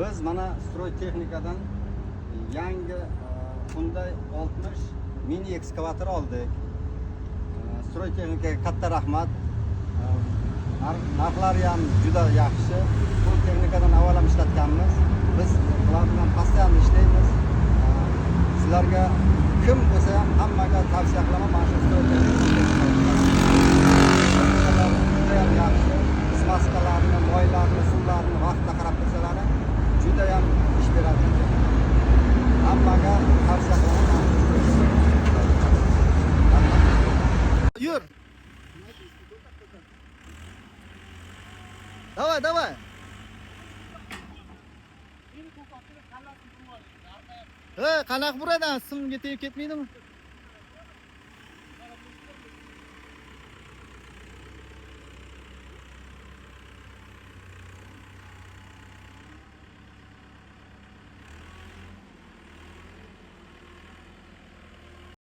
Biz mana Stroytexnikadan yangi Hyundai 60 mini ekskavator oldik. Stroytexnikaga katta rahmat. Narxlari ham juda yaxshi. Bu texnikadan avval ham ishlatganmiz. Biz ular bilan постоянно ishlaymiz. Sizlarga kim bo'lsa ham, hammaga tavsiya qilaman mana shu Stroytexnikalar juda ham yaxshi. Смазка larni, moylarni, suvlarni vaqtida qarab tursalar, juda ham ish beradigan texnika. Hammaga tavsiya qilaman mana shu Stroytexnika. Rahmat. Yur. Давай, давай. Hey, qanaqa buradi? Simga tegib ketmaydimi?